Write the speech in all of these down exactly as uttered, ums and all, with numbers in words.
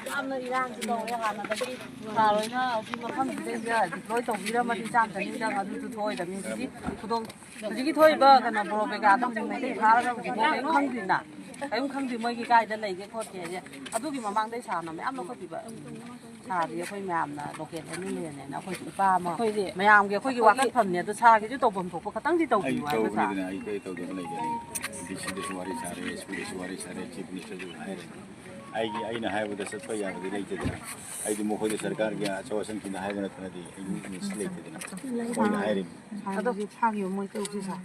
ꯌꯥꯝꯅ ꯏꯔꯥꯡꯁꯨ ꯇꯧꯔꯦ꯫ ꯍꯥꯟꯅꯗꯒꯤ ꯁꯥꯔ ꯍꯣꯏꯅ ꯍꯧꯖꯤꯛ ꯃꯐꯝꯁꯤꯗꯩꯗ ꯗꯤꯄ꯭ꯂꯣꯏ ꯇꯧꯕꯤꯔꯝꯃꯗꯤ ꯆꯥꯝ ꯆꯅꯤꯗꯪ ꯑꯗꯨꯁꯨ ꯊꯣꯛꯑꯣꯏꯗꯕꯅꯤ꯫ ꯍꯧꯖꯤꯛꯇꯤ ꯈꯨꯗꯣꯡ ꯍꯧꯖꯤꯛꯀꯤ ꯊꯣꯛꯏꯕ ꯀꯩꯅꯣ ꯕꯣꯔꯣ ꯀꯩꯀꯥꯗꯣ ꯍꯧꯖꯤꯛ ꯃꯩꯇꯩ ꯐꯥꯔꯒ ꯍꯧꯖꯤꯛꯐꯥꯎ ꯀꯔꯤꯝ ꯈꯪꯗ꯭ꯔꯤꯅ, ꯀꯔꯤꯝ ꯈꯪꯗ꯭ꯔꯤ ꯃꯣꯏꯒꯤ ꯀꯥꯏꯗ ꯂꯩꯒꯦ ꯈꯣꯠꯀꯦꯁꯦ꯫ ꯑꯗꯨꯒꯤ ꯃꯃꯥꯡꯗꯩ ꯁꯥꯔꯅ ꯃꯌꯥꯝ ꯂꯧꯈꯠꯄꯤꯕ꯫ ꯁꯥꯔꯗꯤ ꯑꯩꯈꯣꯏ ꯃꯌꯥꯝꯅ ꯂꯣꯀꯦꯜ ꯑꯦꯝ ꯑꯦꯜ ꯑꯦꯅꯦꯅ ꯑꯩꯈꯣꯏꯁꯨ ꯏꯄꯥ ꯑꯃ ꯑꯩꯈꯣꯏꯗꯤ ꯃꯌꯥꯝꯒꯤ ꯑꯩꯈꯣꯏꯒꯤ ꯑꯩꯈꯣꯏꯒꯤ ꯋꯥꯀꯠꯐꯝꯅꯦ꯫ ꯑꯗꯨ ꯁꯥꯔꯒꯤꯁꯨ ꯇꯧꯐꯝ ꯊꯣꯛꯄ ꯈꯇꯪꯗꯤ ꯑꯩ ꯇꯧꯕꯤꯌꯨ ꯍꯥꯏꯕ ꯁꯥꯔ꯫ ꯇꯧꯕꯅꯤꯗꯅ ꯑꯩ ꯀꯩ ꯇꯧꯗꯕ ꯂꯩꯒꯦ? ꯗꯤ ꯁꯤꯗꯁꯨ ꯋꯥꯔꯤ ꯁꯥꯔꯦ, ꯑꯦꯁ ꯄꯤꯗꯁꯨ ꯋꯥꯔꯤ ꯁꯥꯔꯦ, ꯆꯤꯐ ꯃꯤꯅꯤꯁꯇꯔꯁꯨ ꯍꯥꯏꯔꯦ꯫ ꯑꯩꯒꯤ ꯑꯩꯅ ꯍꯥꯏꯕꯗ ꯆꯠꯄ ꯌꯥꯕꯗꯤ ꯂꯩꯇꯦꯗꯅ꯫ ꯑꯩꯗꯤ ꯃꯈꯣꯏꯗ ꯁꯔꯀꯥꯔꯒꯤ ꯑꯆꯧ ꯑꯁꯥꯡꯁꯤꯡꯅ ꯍꯥꯏꯕ ꯅꯠꯇꯅꯗꯤ ꯑꯩ ꯃꯤꯁꯤ ꯂꯩꯇꯦꯗꯅ꯫ ꯃꯣꯏꯅ ꯍꯥꯏꯔꯤꯕꯅꯤ꯫ ꯑꯗꯣ ꯐꯥꯈꯤꯕ ꯃꯣꯏ ꯇꯔꯨꯛꯁꯦ ꯁꯥꯔ꯫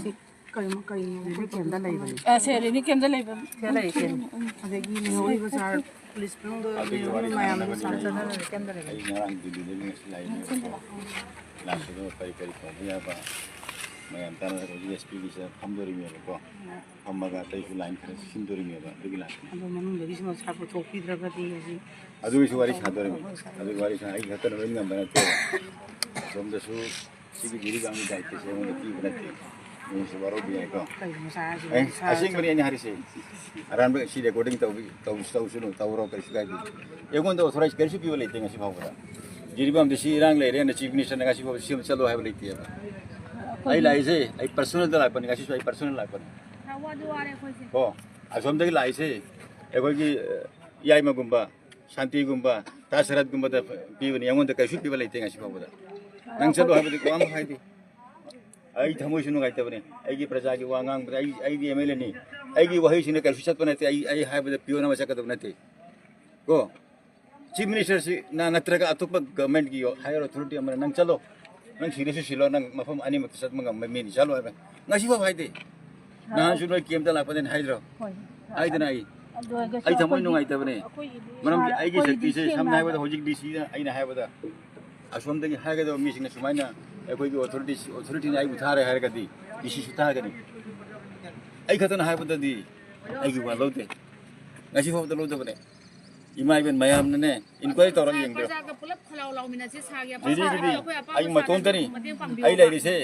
ꯁꯤ ꯀꯔꯤꯅꯣ, ꯀꯔꯤꯅꯣ? ꯔꯤꯂꯤꯐ ꯀꯦꯝꯗ ꯂꯩꯕꯅꯤ꯫ ꯑ, ꯁꯦ, ꯔꯤꯂꯤꯐ ꯀꯦꯝꯗ ꯂꯩꯕ꯫ ꯁꯤꯗ ꯂꯩ, ꯁꯦ꯫ ꯑꯗꯒꯤ ꯂꯩꯍꯧꯔꯤꯕ ꯁꯥꯔ ꯄꯨꯂꯤꯁ ꯃꯅꯨꯡꯗ ꯑꯗꯨꯒꯤ ꯂꯩꯍꯧꯔꯤꯕ ꯋꯥꯔꯤ ꯃꯌꯥꯝꯗꯣ ꯁꯥꯟꯅꯅꯕꯅꯤ ꯁꯥꯔ꯫ ꯑꯩ ꯉꯔꯥꯡ ꯗꯤꯜꯂꯤꯗꯒꯤ ꯉꯁꯤ ꯂꯥꯛꯏꯅꯦꯕꯀꯣ꯫ ꯂꯥꯛꯄꯗꯣ ꯀꯔꯤ ꯀꯔꯤ ꯇꯧꯕ ꯌꯥꯕ ꯃꯌꯥꯝ ꯇꯥꯟꯅꯔꯒ ꯍꯧꯖꯤꯛ ꯑꯦꯁ ꯄꯤꯒꯤꯁꯤꯗ ꯐꯝꯗꯣꯔꯤꯕꯅꯦꯕꯀꯣ꯫ ꯐꯝꯃꯒ ꯑꯇꯩꯁꯨ ꯂꯥꯏꯟ ꯈꯔ ꯁꯤꯟꯗꯣꯔꯤꯕꯅꯦꯕ, ꯑꯗꯨꯒꯤ ꯂꯥꯛꯄꯅꯤ꯫ ꯑꯗꯣ ꯃꯅꯨꯡꯗꯒꯤꯁꯨ ꯁꯥꯔ ꯄꯨꯊꯣꯛꯄꯤꯗ꯭ꯔꯒꯗꯤ ꯍꯧꯖꯤꯛ ꯑꯗꯨꯒꯤꯁꯨ ꯋꯥꯔꯤ ꯁꯥꯗꯣꯔꯤꯕꯅꯤ꯫ ꯑꯗꯨꯒꯤ ꯋꯥꯔꯤ ꯁꯥ-, ꯑꯩ ꯈꯛꯇꯅ ꯂꯣꯏ ꯉꯝꯕ ꯅꯠꯇꯦ꯫ ꯑꯁꯣꯝꯗꯁꯨ ꯁꯤꯒꯤ ꯖꯤꯔꯤꯕꯥꯝꯒꯤ ꯗꯥꯏꯇꯁꯦ ꯑꯩꯉꯣꯟꯗ ꯄꯤꯕ ꯅꯠꯇꯦ꯫ ꯃꯤꯁꯨ ꯋꯥꯔꯧꯕ ꯌꯥꯏꯀꯣ꯫ ꯀꯩꯒꯤꯅꯣ ꯁꯥꯔ ꯍꯥꯏꯁꯤꯕꯣ? ꯑꯦ, ꯁꯥꯔ ꯑꯁꯦꯡꯕꯅꯤ ꯑꯩꯅ ꯍꯥꯏꯔꯤꯁꯦ꯫ ꯑꯔꯥꯟꯕ ꯁꯤ ꯔꯦꯀꯣꯔꯗꯤꯡ ꯇꯧꯕꯤ-, ꯇꯧ-, ꯇꯧꯁꯅꯨ, ꯇꯧꯔꯣ, ꯀꯩꯁꯨ ꯀꯥꯏꯗꯦ꯫ ꯑꯩꯉꯣꯟꯗ ꯑꯣꯊꯣꯔꯥꯏꯖ ꯀꯔꯤꯁꯨ ꯄꯤꯕ ꯂꯩꯇꯦ ꯉꯁꯤ ꯐꯥꯎꯕꯗ꯫ ꯖꯤꯔꯤꯕꯥꯝꯗ ꯁꯤ ꯏꯔꯥꯡ ꯂꯩꯔꯦꯅ ꯆꯤꯐ ꯃꯤꯅꯤꯁꯇꯔꯅ ꯉꯁꯤ ꯐꯥꯎꯕ ꯁꯤ ꯑꯃ ꯆꯠꯂꯣ ꯍꯥꯏꯕ ꯂꯩꯇꯦꯕ꯫ ꯑꯩ ꯂꯥꯛꯏꯁꯦ ꯑꯩ ꯄꯔꯁꯣꯅꯦꯜꯗ ꯂꯥꯛꯄꯅꯤ, ꯉꯁꯤꯁꯨ ꯑꯩ ꯄꯔꯁꯣꯅꯦꯜ ꯂꯥꯛꯄꯅꯤ꯫ ꯁꯥꯔ, ꯋꯥꯗꯤ ꯋꯥꯔꯦ ꯑꯩꯈꯣꯏꯁꯦ꯫ ꯀꯣ, ꯑꯁꯣꯝꯗꯒꯤ ꯂꯥꯛꯏꯁꯦ ꯑꯩꯈꯣꯏꯒꯤ, ꯑ, ꯌꯥꯏꯃꯒꯨꯝꯕ, ꯁꯥꯟꯇꯤꯒꯨꯝꯕ, ꯇꯥ ꯁꯔꯠꯀꯨꯝꯕꯗ ꯄꯤꯕꯅꯤ, ꯑꯩꯉꯣꯟꯗ ꯀꯩꯁꯨ ꯄꯤꯕ ꯂꯩꯇꯦ ꯉꯁꯤ ꯐꯥꯎꯕꯗ꯫ ꯅꯪ ꯆꯠꯂꯣ ꯍꯥꯏꯕꯗꯤ ꯋꯥ ꯑꯃ ꯍꯥꯏꯗꯦ꯫ ꯑꯩ ꯊꯃꯣꯏꯁꯨ ꯅꯨꯡꯉꯥꯏꯇꯕꯅꯤ꯫ ꯑꯩꯒꯤ ꯄ꯭ꯔꯖꯥꯒꯤ ꯋꯥ ꯉꯥꯡꯕꯗ ꯑꯩ, ꯑꯩꯗꯤ ꯑꯦꯝ ꯑꯦꯜ ꯑꯦꯅꯤ꯫ ꯑꯩꯒꯤ ꯋꯥꯍꯩꯁꯤꯅ ꯀꯩꯁꯨ ꯆꯠꯄ ꯅꯠꯇꯦ꯫ ꯑꯩ, ꯑꯩ ꯍꯥꯏꯕꯗ ꯄꯤꯌꯣꯟ ꯑꯃ ꯆꯠꯀꯗꯕ ꯅꯠꯇꯦ꯫ ꯀꯣ? ꯆꯤꯐ ꯃꯤꯅꯤꯁꯇꯔꯁꯤꯅ ꯅꯠꯇ꯭ꯔꯒ ꯑꯇꯣꯞꯄ ꯒꯚꯔꯟꯃꯦꯟꯠꯀꯤ ꯍꯥꯏꯌꯔ ꯑꯣꯊꯣꯔꯤꯇꯤ ꯑꯃꯅ, "ꯅꯪ ꯆꯠꯂꯣ, ꯅꯪ ꯁꯤꯔꯁꯨ ꯁꯤꯜꯂꯣ, ꯅꯪ ꯃꯐꯝ ꯑꯅꯤꯃꯛꯇ ꯆꯠꯄ ꯉꯝꯕ ꯃꯤꯅꯤ, ꯆꯠꯂꯣ" ꯍꯥꯏꯕ꯫ ꯉꯁꯤꯐꯥꯎ ꯍꯥꯏꯗꯦ꯫ ꯅꯍꯥꯟꯁꯨ ꯅꯣꯏ ꯀꯦꯝꯞꯇ ꯂꯥꯛꯄꯗꯅꯤ ꯍꯥꯏꯗ꯭ꯔꯣ? ꯍꯣꯏ꯫ ꯍꯥꯏꯗꯅ ꯑꯩ, ꯑꯗꯨ ꯑꯣꯏꯔꯒꯁꯨ ꯑꯩ ꯊꯃꯣꯏ ꯑꯩꯈꯣꯏꯗꯤ, ꯅꯨꯡꯉꯥꯏꯇꯕꯅꯦ꯫ ꯑꯩꯈꯣꯏꯒꯤꯗꯤ ꯃꯔꯝꯗꯤ ꯁꯥꯔ, ꯑꯩꯒꯤ ꯑꯩꯈꯣꯏꯒꯤꯗꯤ ꯁꯛꯇꯤꯁꯦ ꯁꯝꯅ ꯁꯦꯡꯅ ꯍꯥꯏꯕꯗ ꯍꯥꯏꯕ ꯍꯧꯖꯤꯛ ꯗꯤ ꯁꯤꯗ ꯑꯩꯅ ꯍꯥꯏꯕꯗ ꯑꯁꯣꯝꯗꯒꯤ ꯍꯥꯏꯒꯗꯕ ꯃꯤꯁꯤꯡꯅ ꯁꯨꯃꯥꯏꯅ ꯑꯩꯈꯣꯏꯒꯤ ꯑꯣꯊꯣꯔꯤꯇꯤ, ꯑꯣꯊꯣꯔꯤꯇꯤꯅ ꯑꯩꯕꯨ ꯊꯥꯔꯦ ꯍꯥꯏꯔꯒꯗꯤ ꯗꯤ ꯁꯤꯁꯨ ꯊꯥꯒꯅꯤ꯫ ꯑꯩ ꯈꯛꯇꯅ ꯍꯥꯏꯕꯗꯗꯤ ꯑꯩꯒꯤ ꯋꯥ ꯂꯧꯗꯦ꯫ ꯉꯁꯤ ꯐꯥꯎꯕꯗ ꯂꯧꯗꯕꯅꯦ꯫ ꯏꯃꯥ ꯏꯕꯦꯟ ꯃꯌꯥꯝꯅꯅꯦ ꯏꯟꯀ꯭ꯋꯥꯏꯔꯤ ꯇꯧꯔꯒ ꯌꯦꯡꯕꯤꯔꯣ꯫ ꯄ꯭ꯔꯖꯥꯒ ꯄꯨꯂꯞ ꯈꯣꯜꯂꯥꯎ ꯂꯥꯎꯃꯤꯟꯅꯁꯤ ꯁꯥꯔꯒꯤ ꯑꯄꯥꯝꯕ ꯖꯤꯔꯤꯒꯤꯗꯤ ꯑꯄꯥꯝꯕ ꯑꯩ ꯁꯥꯔꯒꯤ ꯃꯇꯣꯝꯇꯅꯤ꯫ ꯃꯇꯦꯡ ꯄꯥꯡꯕꯤꯌꯨ꯫ ꯑꯩ ꯂꯩꯔꯤꯁꯦ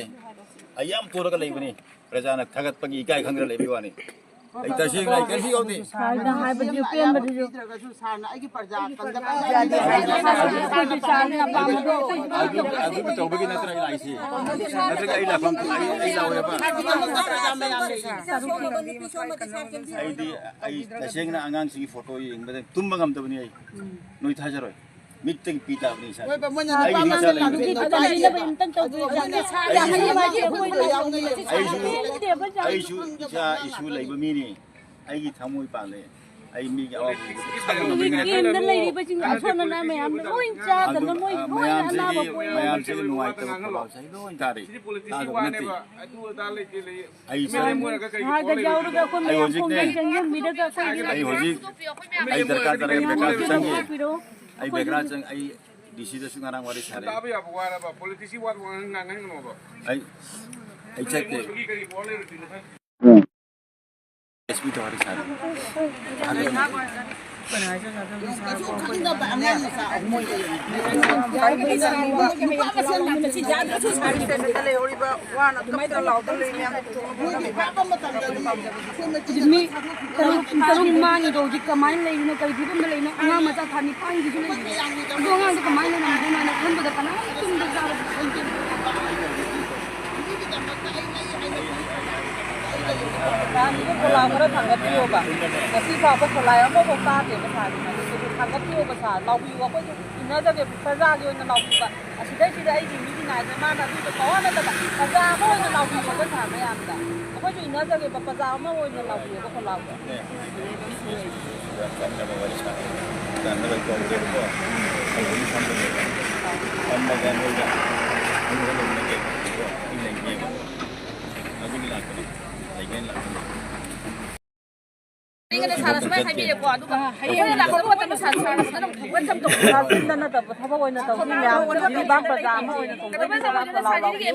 ꯑꯩ ꯌꯥꯝ ꯇꯣꯔꯒ ꯂꯩꯕꯅꯤ꯫ ꯄ꯭ꯔꯖꯥꯅ ꯊꯥꯒꯠꯄꯒꯤ ꯏꯀꯥꯏ ꯈꯪꯗꯅ ꯂꯩꯕꯒꯤ ꯋꯥꯅꯤ꯫ ꯑꯩ ꯇꯁꯦꯡꯅ ꯑꯩ ꯀꯔꯤꯁꯨ ꯌꯥꯎꯗꯦ꯫ ꯁꯥꯔꯗ ꯍꯥꯏꯕꯗꯨ ꯄꯦꯟꯕꯗꯨꯁꯨ꯫ ꯄꯤꯗ꯭ꯔꯒꯁꯨ ꯁꯥꯔꯅ ꯑꯩꯒꯤ ꯄ꯭ꯔꯖꯥ ꯀꯪꯗꯕ ꯑꯩꯈꯣꯏꯗꯤ ꯁꯥꯔꯒꯤ ꯑꯄꯥꯝꯕꯗꯣ ꯑꯩꯈꯣꯏꯁꯨ ꯑꯗꯨ, ꯑꯗꯨꯒꯤ ꯇꯧꯕꯒꯤ ꯅꯠꯇ꯭ꯔꯥ ꯑꯩ ꯂꯥꯛꯏꯁꯦ? ꯅꯠꯇ꯭ꯔꯒ ꯑꯩ ꯂꯥꯛꯐꯝ, ꯑꯩ, ꯑꯩ ꯂꯥꯛꯑꯣꯏꯕ꯫ ꯄ꯭ꯔꯖꯥ ꯃꯌꯥꯝ ꯂꯩꯔꯤ꯫ ꯑꯩꯗꯤ, ꯑꯩ ꯇꯁꯦꯡꯅ ꯑꯉꯥꯡꯁꯤꯡꯒꯤ ꯐꯣꯇꯣ ꯌꯦꯡꯕꯗ ꯇꯨꯝꯕ ꯉꯝꯗꯕꯅꯤ ꯑꯩ꯫ ꯅꯣꯏ ꯊꯥꯖꯔꯣꯏ꯫ ꯃꯤꯠꯇꯒꯤ ꯄꯤ ꯇꯥꯕꯅꯤ ꯏꯁꯥ꯫ ꯍꯣꯏꯕ, ꯃꯣꯏꯅ ꯑꯩꯒꯤ ꯅꯨꯄꯥ ꯏꯆꯥ ꯃꯆꯥ ꯂꯩꯕꯅꯤ꯫ ꯇꯥꯕꯤꯅꯕ ꯑꯝꯇꯪ ꯇꯧꯕꯤꯌꯨ꯫ ꯑꯩꯁꯨ, ꯑꯩꯁꯨ ꯏꯆꯥ ꯏꯁꯨ ꯂꯩꯕ ꯃꯤꯅꯤ꯫ ꯑꯩꯒꯤ ꯊꯃꯣꯏ ꯄꯥꯜꯂꯦ꯫ ꯑꯩ ꯃꯤꯒꯤ ꯑꯋꯥꯕ ꯎꯕꯗ ꯈꯪꯕ ꯃꯤꯅꯦ꯫ ꯀꯦꯝꯗ ꯂꯩꯔꯤꯕꯁꯤꯡ ꯑꯁꯣꯟ ꯑꯅꯥ ꯃꯌꯥꯝꯗꯣ ꯂꯣꯏ ꯆꯥꯗꯅ ꯑꯗꯨ, ꯃꯣꯏ ꯑ, ꯂꯣꯏ ꯑꯅꯥꯕ ꯃꯌꯥꯝꯁꯤꯒꯤ, ꯄꯣꯛꯑꯦ꯫ ꯃꯌꯥꯝꯁꯤꯒꯤ ꯅꯨꯡꯉꯥꯏꯇꯕ ꯈꯣꯜꯂꯥꯎꯁꯦ ꯑꯩ ꯂꯣꯏ ꯇꯥꯔꯤ꯫ ꯁꯤꯗꯤ ꯄꯣꯂꯤꯇꯤꯛꯁꯀꯤ ꯇꯥꯗꯕ ꯅꯠꯇꯦ꯫ ꯋꯥꯅꯦꯕ꯫ ꯑꯗꯨ ꯑꯗꯥ ꯂꯩꯇꯦ, ꯂꯩ꯫ ꯑꯩ ꯁꯥꯔꯒ ꯌꯥꯎꯔꯒ ꯑꯩꯈꯣꯏ ꯑꯩ ꯃꯌꯥꯝ ꯍꯧꯖꯤꯛꯅꯦ꯫ ꯈꯣꯡꯖꯪ ꯆꯪꯁꯤꯟꯕꯤꯔꯒ ꯑꯩꯈꯣꯏꯒꯤ ꯑꯩ ꯍꯧꯖꯤꯛ, ꯑꯩ ꯗꯔꯀꯥꯔ ꯇꯥꯔꯦ, ꯑꯩ ꯗꯔꯀꯥꯔꯁꯨ ꯆꯪꯒꯦ꯫ ꯍꯥꯞꯄꯤꯔꯣ꯫ ꯑꯩ ꯕꯦꯒ꯭ꯔꯥ ꯆꯪ-, ꯑꯩ ꯗꯤ ꯁꯤꯗꯁꯨ ꯉꯔꯥꯡ ꯋꯥꯔꯤ ꯁꯥꯔꯦ꯫ ꯇꯥꯕ ꯌꯥꯕ ꯋꯥꯔꯕ? ꯄꯣꯂꯤꯇꯤꯛꯁꯀꯤ ꯋꯥ ꯉꯥꯡꯍꯟꯒꯅꯣꯕ꯫ ꯑꯩ, ꯑꯩ ꯆꯠꯀꯦ꯫ ꯀꯔꯤ ꯋꯥ ꯂꯩꯔꯨꯗꯣꯏꯅꯣ? ꯑꯦꯁ ꯄꯤ ꯇꯧꯔꯤ ꯁꯥꯔꯦ꯫ ꯀꯩꯁꯨ ꯈꯪꯗꯕ ꯑꯉꯥꯡ ꯃꯆꯥ ꯑꯍꯨꯝ ꯑꯣꯏꯕ ꯌꯥꯏ꯫ ꯅꯨꯄꯥ ꯃꯁꯦꯜ ꯉꯥꯛꯇ ꯁꯤ ꯌꯥꯗ꯭ꯔꯁꯨ ꯁꯥꯔꯤ꯫ ꯂꯩꯍꯧꯔꯤꯕ ꯋꯥꯅ ꯀꯞꯇꯅ ꯂꯥꯎꯗꯅ ꯂꯩ ꯃꯌꯥꯝ꯫ ꯃꯣꯏꯒꯤ ꯍꯥꯠꯄ ꯃꯇꯝꯗ ꯑꯩꯈꯣꯏ ꯃꯆꯤꯟ ꯃꯤ ꯇꯔꯨꯛ, ꯇꯔꯨꯛ ꯃꯥꯡꯉꯤꯗꯣ ꯍꯧꯖꯤꯛ ꯀꯃꯥꯏꯅ ꯂꯩꯔꯤꯅꯣ? ꯀꯔꯤ ꯐꯤꯕꯝꯗ ꯂꯩꯅꯣ? ꯑꯉꯥꯡ ꯃꯆꯥ ꯊꯥ ꯅꯤꯄꯥꯟꯒꯤꯁꯨ ꯂꯩꯔꯤ꯫ ꯑꯗꯣ ꯑꯉꯥꯡꯗꯣ ꯀꯃꯥꯏꯅ ꯂꯩꯔꯝꯗꯣꯏꯅꯣ ꯍꯥꯏꯅ ꯈꯟꯕꯗ ꯀꯅꯥꯝ ꯇꯨꯝꯗ ꯆꯥꯕ ꯈꯪꯗꯦ꯫ ꯃꯤꯒꯤꯗꯃꯛꯇ ꯑꯩ ꯂꯩ ꯍꯥꯏꯅ ꯃꯌꯥꯝꯁꯤꯕꯨ ꯈꯣꯂꯥ ꯈꯔ ꯊꯥꯡꯒꯠꯄꯤꯌꯣꯕ꯫ ꯉꯁꯤ ꯐꯥꯎꯕ ꯈꯣꯂꯥꯏ ꯑꯃꯐꯥꯎ ꯇꯥꯗꯦꯕ ꯁꯥꯔ꯫ ꯑꯗꯨ ꯊꯥꯡꯒꯠꯄꯤꯌꯣꯕ ꯁꯥꯔ꯫ ꯂꯥꯎꯕꯤꯌꯨ, ꯑꯩꯈꯣꯏꯁꯨ ꯏꯟꯅꯖꯒꯦ, ꯄ꯭ꯔꯖꯥꯒꯤ ꯑꯣꯏꯅ ꯂꯥꯎꯕꯤꯕ꯫ ꯑꯁꯤꯗꯩꯁꯤꯗ ꯑꯩꯒꯤ ꯃꯤꯒꯤ ꯅꯥꯏꯗ ꯃꯥꯅ ꯑꯗꯨꯗ ꯄꯋꯥ ꯅꯠꯇꯕ ꯄ꯭ꯔꯖꯥ ꯑꯃ ꯑꯣꯏꯅ ꯂꯥꯎꯕꯤꯌꯣꯕ ꯁꯥꯔ ꯃꯌꯥꯝꯗ꯫ ꯑꯩꯈꯣꯏꯁꯨ ꯏꯟꯅꯖꯒꯦꯕ, ꯄ꯭ꯔꯖꯥ ꯑꯃ ꯑꯣꯏꯅ ꯂꯥꯎꯕꯤꯌꯣꯕ ꯈꯣꯂꯥꯎꯗ꯫ ꯌꯥꯝ ꯀꯟꯅꯕ ꯋꯥꯔꯤ ꯁꯥꯔꯦ꯫ ꯀꯟꯅꯕ ꯀꯧꯗꯦꯕꯀꯣ꯫ ꯑꯩ ꯍꯧꯖꯤꯛ ꯐꯝꯕꯅꯦꯕ꯫ ꯐꯝꯃꯒ ꯅꯣꯏꯒ ꯅꯣꯏꯒ ꯂꯩꯃꯤꯟꯅꯒꯦꯕꯀꯣ꯫ ꯑꯩ ꯂꯩꯒꯦꯕ꯫ ꯑꯗꯨꯒꯤ ꯂꯥꯛꯄꯅꯦ꯫ ꯂꯩꯒꯦꯅ ꯂꯥꯛꯄꯅꯦ꯫ ꯑꯩꯅ ꯁꯥꯔ ꯁꯨꯃꯥꯏꯅ ꯍꯥꯏꯕꯤꯔꯦꯀꯣ, ꯑꯗꯨꯒ ꯑꯩꯈꯣꯏꯅ ꯂꯥꯛꯄ ꯃꯇꯝꯗ ꯁꯥꯔ, ꯁꯥꯔ ꯐꯖꯅ welcome ꯇꯧꯕꯤꯔꯣ꯫ ꯁꯥꯔ ꯆꯤꯟꯗ ꯅꯠꯇꯕ ꯊꯕꯛ ꯑꯣꯏꯅ ꯇꯧꯕꯤ ꯃꯌꯥꯝ ꯂꯩꯕꯥꯛ ꯄ꯭ꯔꯖꯥ ꯑꯃ ꯑꯣꯏꯅ ꯇꯧꯖꯕꯤꯅꯕ ꯈꯣꯜꯂꯥꯎ ꯂꯥꯎꯕꯤꯌꯨ꯫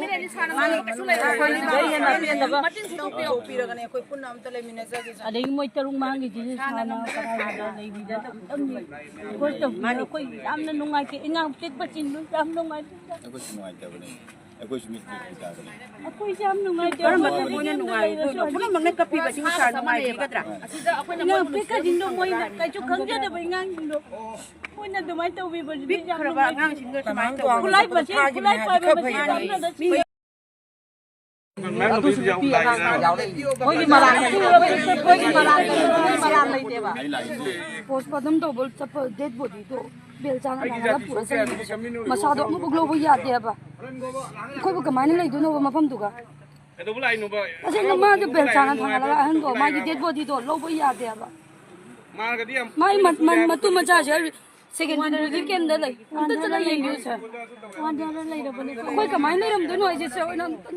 ꯑꯩꯈꯣꯏ ꯁꯤꯗꯩ ꯍꯦꯟꯅ ꯄꯦꯟꯗꯕ ꯃꯇꯤꯟ ꯁꯨꯡꯇꯣꯛꯄꯤꯌꯨ꯫ ꯄꯤꯔꯒꯅꯦ ꯑꯩꯈꯣꯏ ꯄꯨꯟꯅ ꯑꯝꯇ ꯂꯩꯃꯤꯟꯅꯖꯒꯦ꯫ ꯑꯗꯒꯤ ꯃꯣꯏ ꯇꯔꯨꯛ ꯃꯥꯡꯈꯤꯁꯤꯁꯨ ꯁꯥꯔꯅ ꯀꯗꯥꯏꯗ ꯂꯩꯕꯤꯗ ꯑꯝꯇꯪ request ꯇꯧꯕꯤꯌꯨ꯫ ꯑꯩꯈꯣꯏ ꯌꯥꯝꯅ ꯅꯨꯡꯉꯥꯏꯇꯦ, ꯏꯉꯥꯡ ꯄꯤꯛꯄꯁꯤꯡꯗꯨ ꯌꯥꯝ ꯅꯨꯡꯉꯥꯏꯇꯦ꯫ ꯑꯩꯈꯣꯏꯁꯨ ꯅꯨꯡꯉꯥꯏꯇꯕꯅꯦ꯫ ꯑꯩꯈꯣꯏꯁꯨ ꯃꯤꯠ ꯄꯤꯛꯄꯤ ꯇꯥꯔꯦ꯫ ꯑꯩꯈꯣꯏꯁꯦ ꯌꯥꯝ ꯅꯨꯡꯉꯥꯏꯇꯦ꯫ ꯀꯔꯝꯕ ꯊꯃꯣꯏꯅ ꯅꯨꯡꯉꯥꯏꯔꯤꯅꯣ? ꯄꯨꯝꯅꯃꯛꯅ ꯀꯞꯄꯤꯕꯁꯤꯕꯨ ꯁꯥꯔ ꯅꯨꯡꯉꯥꯏꯕꯤꯒꯗ꯭ꯔꯥ? ꯑꯉꯥꯡ ꯄꯤꯛꯄꯁꯤꯡꯗꯣ ꯃꯣꯏꯅ ꯀꯩꯁꯨ ꯈꯪꯖꯗꯕ ꯑꯉꯥꯡꯁꯤꯡꯗꯣ ꯃꯣꯏꯅ ꯑꯗꯨꯃꯥꯏꯅ ꯇꯧꯕꯤꯕꯁꯤꯗꯤ ꯌꯥꯝ ꯄꯤꯛꯈ꯭ꯔꯕ ꯅꯨꯡꯉꯥꯏꯇꯦ꯫ ꯑꯉꯥꯡꯁꯤꯡꯗꯣ ꯑꯗꯨꯃꯥꯏꯅ ꯇꯧꯕ ꯈꯨꯠꯂꯥꯏ ꯃꯁꯤꯡ, ꯈꯨꯠꯂꯥꯏ ꯄꯥꯏꯕ ꯃꯁꯤꯡ ꯈꯪꯅꯗ ꯃꯤ ꯑꯗꯨꯁꯨ ꯅꯨꯄꯤ ꯑꯉꯥꯡ ꯌꯥꯎꯔꯛꯏ꯫ ꯃꯣꯏꯒꯤ ꯃꯔꯥꯜ ꯂꯩꯇꯦꯕ꯫ ꯃꯣꯏꯒꯤ ꯃꯔꯥꯜ ꯂꯩꯇꯦꯕ꯫ ꯄꯣꯁꯄꯣꯔꯇꯝ ꯇꯧꯕ ꯆꯠꯄ ꯗꯦꯗ ꯕꯣꯗꯤꯗꯣ ꯕꯦꯜ ꯆꯥꯅ ꯅꯥꯅꯒ ꯄꯨꯔ ꯆꯠꯂꯤꯅꯦ꯫ ꯃꯁꯥꯗꯣ ꯑꯃꯨꯛꯐꯥꯎ ꯂꯧꯕ ꯌꯥꯗꯦꯕ꯫ ꯑꯩꯈꯣꯏꯕꯨ ꯀꯃꯥꯏꯅ ꯂꯩꯗꯣꯏꯅꯣꯕ ꯃꯐꯝꯗꯨꯒ? ꯀꯩꯗꯧꯕ ꯂꯥꯛꯏꯅꯣꯕ? ꯑꯁꯦꯡꯕ ꯃꯥꯗꯣ ꯕꯦꯜ ꯆꯥꯅ ꯊꯥꯡꯒꯠꯂꯒ ꯑꯍꯟꯗꯣ ꯃꯥꯒꯤ ꯗꯦꯗ ꯕꯣꯗꯤꯗꯣ ꯂꯧꯕ ꯌꯥꯗꯦꯕ꯫ ꯃꯥꯒꯗꯤ ꯌꯥꯝ ꯃꯥꯏ ꯃ-, ꯃ-, ꯃꯇꯨ ꯃꯆꯥꯁꯦ ꯁꯦꯀꯦꯟ ꯔꯤꯂꯤꯐ ꯀꯦꯝꯗ ꯂꯩ꯫ ꯑꯝꯇ ꯆꯠꯂ ꯌꯦꯡꯕꯤꯌꯨ ꯁꯥꯔ꯫ ꯑꯩꯈꯣꯏ ꯀꯃꯥꯏꯅ ꯂꯩꯔꯝꯗꯣꯏꯅꯣ ꯍꯥꯏꯁꯦ ꯁꯥꯔ ꯍꯣꯏꯅ ꯑꯝꯇꯪ